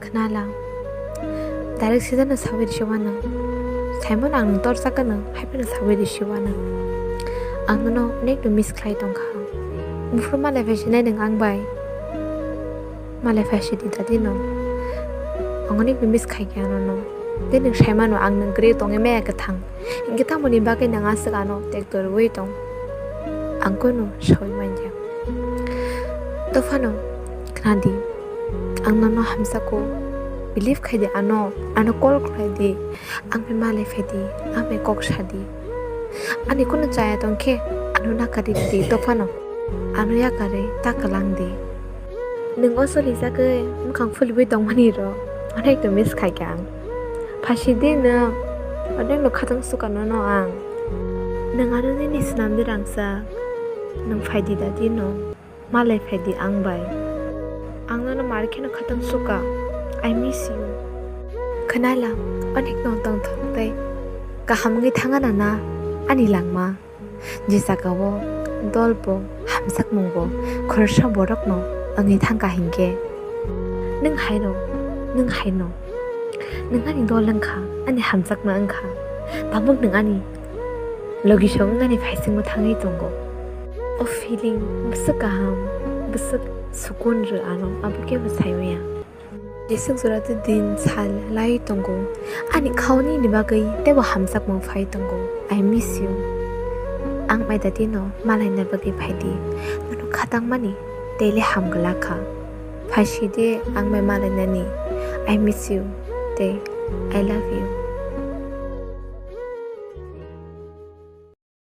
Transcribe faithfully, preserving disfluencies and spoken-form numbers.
Nala, direct sida no sawi risi wana. Simon ang nung torsa kano, hai phano sawi risi wana. Ang nono onek no miss khlai tongkha. Buphuru malai phai sinai nung ang bai. Malai phai sidi dadi no. Ang onek no miss khai khe ano no. De nung saimano ang nung gre tongwi maya kwthang. Hinkhe tamoni bagwi nang aswk ano tek dorwi tong? Ang kunu sawi manya. Dophano khnadi, ang nono hamsako. Believe khaidi ano, ano call khlaidi, ang bai malai phaidi, ang bai kok sadi. Ani kunu chaya tongkhe ano nakari di dophano, ano yakarwi ta kwlangdi. Nwng o solijagwi mwkhang phulibwi tongmani rok, onek to miss khaikha ang. Phasidi nwng, onek no khatang suka nono ang. Nwng ano nini swnamdi rangchak, nwng phaidi dadi no, malai phaidi ang bai. Ang nono mar kheno khatang suka, I miss you. Khwnala, onek no tongthok tei kaham wngwi thangana na ani langma. Je jagao dol bo hamjakmung bo khoroksa borokno wngwi thangkha hinkhe. Nwng haino, nwng haino. Nwng ani dol wngkha, ani hamjakma wngkha. Tabuk nwng ani logisong wngnani phaisingbo thangwi tongo. O feeling bwswk kaham, bwswk sukun rw ano, abo kebo sai maya. Jeswk jora tei din sal lai tongo. Ani khauni ni bagwi teibo hamjakmung phai tongo. I miss you. Ang bai dadi no malaina bagwi phaidi. Nono khatangmani tei le ham glak kha. Phaisidi ang bai malainani. I miss you tei I love you.